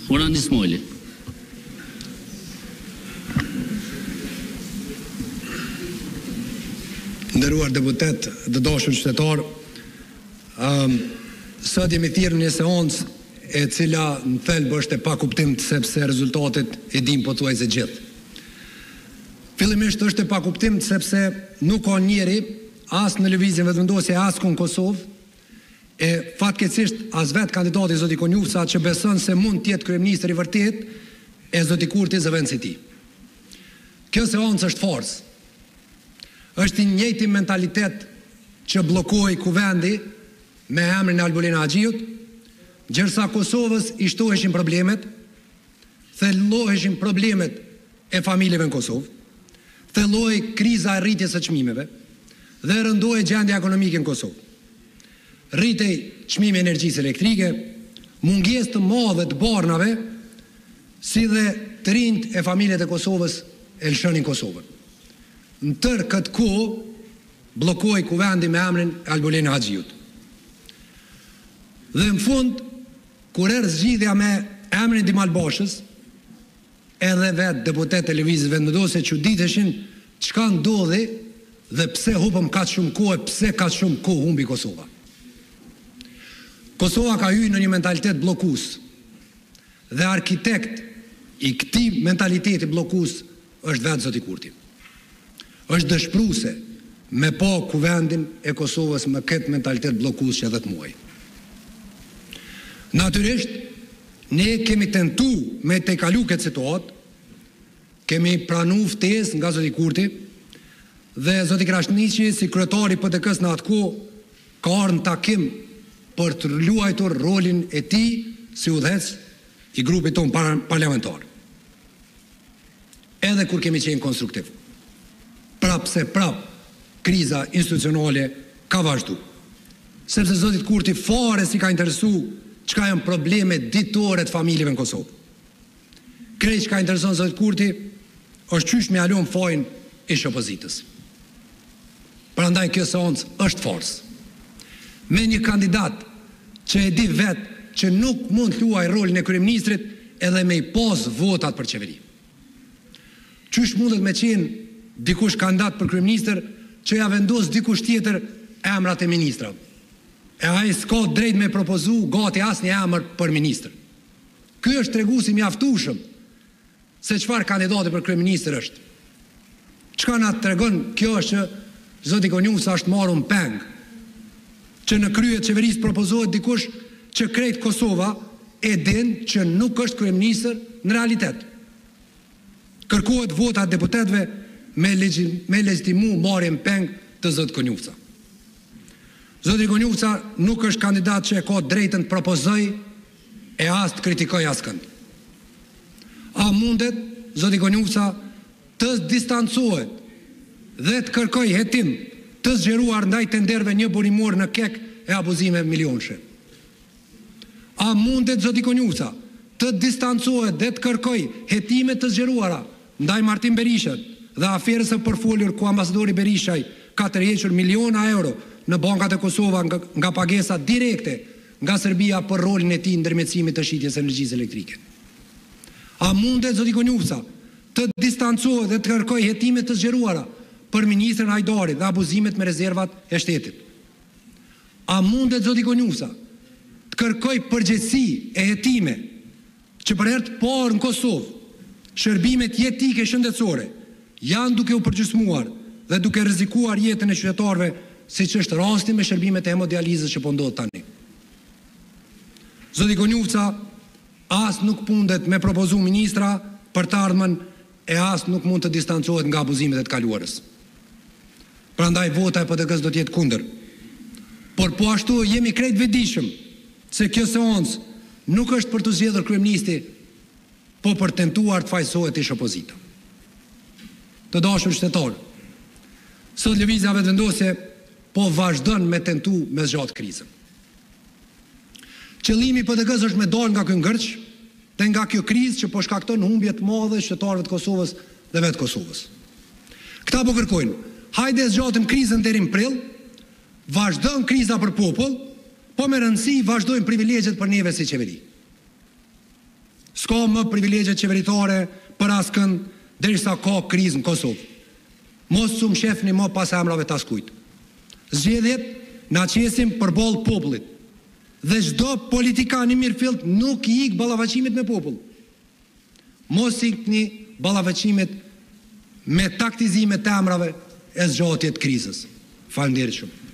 Uran Ismajli. Të nderuar deputetë, të dashur qytetarë, sot jemi thirrur në një seancë e cila në thelb është e pakuptimtë sepse rezultatet i dimë pothuajse të gjithë. Fillimisht është e pakuptimtë sepse nuk ka njeri as në Lëvizjen Vetëvendosje e askund në Kosovë e fatkeqësisht as vetë kandidati zoti Konjufca që beson se mund të jetë kryeministër i vërtetë e zoti Kurti zëvendës i tij. Kjo seancë është farsë. Është i njëjti mentalitet që bllokohej Kuvendi me emrin e Albulena Haxhiut, gjersa Kosovës i shtoheshin problemet, thelloheshin problemet e familjeve në Kosovë, thellohej kriza e rritjes së çmimeve dhe rëndohej gjendja ekonomike në Kosovë. Rritej çmimi i energjisë elektrike, mungesë të madhe të barnave, si dhe të rinjtë e familjet e Kosovës e lëshonin Kosovën. Në tërë këtë kohë bllokohej Kuvendi me emrin e Albulena Haxhiut. Dhe në fund, kur erdh zgjidhja me emrin e Dimal Bashës, edhe vetë deputetët e Lëvizjes Vetëvendosje çuditeshin çka ndodhi dhe pse hupëm kaq shumë kohë e pse kaq shumë kohë humbi Kosova. Kosova ka hyrë në një mentalitet bllokues dhe arkitekt i këtij mentaliteti bllokues është vetë zoti Kurti. Është dëshpëruese me pa Kuvendin e Kosovës me këtë mentalitet bllokues që 10 muaj. Natyrisht, ne kemi tentu me tejkalu këtë situatë, kemi pranu ftesë nga zoti Kurti dhe zoti Krasniqi si kryetar i PDK-së në atë kohë ka ardhur në takim për të luajtur rolin e tij si udhëheqës i grupit tonë parlamentar. Edhe kur kemi qenë konstruktiv. Prapë se prapë, kriza institucionale ka vazhdu. Sepse zotit Kurti fare s'i ka interesu çka janë problemet ditore të familjeve në Kosovë. Krejt çka intereson zotit Kurti është qysh me ia lon fajin ish opozitës. Prandaj kjo seancë është farsë. Me një kandidat që e di vetë që nuk mund të luajë rolin e kryeministrit edhe me i pas votat për qeveri. Qysh mundet me qenë dikush kandidat për kryeministër që ja vendos dikush tjetër emrat e ministrave. E ai s'ka drejt me propozu gati asnjë emër për ministër. Ky është tregues i mjaftueshëm se çfarë kandidati për kryeministër është. Çka na tregon kjo është që zoti Konjufca është marrë peng, që në krye të qeverisë propozohet dikush që krejt Kosova e din që nuk është kryeministër në realitet. Kërkohet vota e deputetëve me me legjitimu marrjen peng të zotit Konjufca. Zoti Konjufca nuk është kandidat që e ka drejtën të propozojë e as të kritikojë askënd. A mundet zoti Konjufca të distancohet dhe të kërkojë hetim të zgjeruar ndaj tenderëve njëburimor në KEK e abuzime milionëshe? A mundet zoti Konjufca të distancohet dhe të kërkojë hetime të zgjeruara ndaj Martin Berishajt dhe aferës së përfolur ku ambasadori Berishaj ka tërhequr miliona euro në bankat e Kosovës nga, nga pagesa direkte nga Serbia për rolin e tij ndërmjetësimit të shitjes së energjisë elektrike? A mundet zoti Konjufca të distancohet dhe të kërkojë hetime të zgjeruara për ministrin Hajdari dhe abuzimet me rezervat e shtetit? A mundet zoti Konjufca të kërkojë përgjegjësi e hetime që për herë të parë në Kosovë shërbimet jetike shëndetësore janë duke u përgjysmuar dhe duke rrezikuar jetën e qytetarëve, siç është rasti me shërbimet e hemodializës që po ndodh tani? Zoti Konjufca as nuk mundet me propozu ministra për të ardhmen e as nuk mund të distancohet nga abuzimet e të kaluarës. Prandaj vota e PDK-së do të jetë kundër. Por po ashtu jemi krejt vetëdijshëm se kjo seancë nuk është për të zgjedhur kryeministri, po për tentuar të fajësohet ish opozita. Të dashur qytetarë, sot Lëvizja Vetëvendosje po vazhdon me tentu me zgjat krizën. Qëllimi i PDK-së është me dalë nga ky ngërç dhe nga kjo krizë që po shkakton humbje të madhe qytetarëve të Kosovës dhe vetë Kosovës. Këta po kërkojnë, hajde zgjatim krizën deri në prill, vazhdon kriza për popull, po me rëndësi vazhdojnë privilegjet për neve si qeveri. S'ka më privilegje qeveritare për askënd derisa ka krizë në Kosovë. Mos u mshefni më pas emrave të askujt. Zgjedhjet na qesin përballë popullit. Dhe çdo politikan i mirëfillt nuk i ik ballafaqimit me popull. Mos ikni ballafaqimit me taktizime të emrave e zgjatje të krizës. Faleminderit shumë.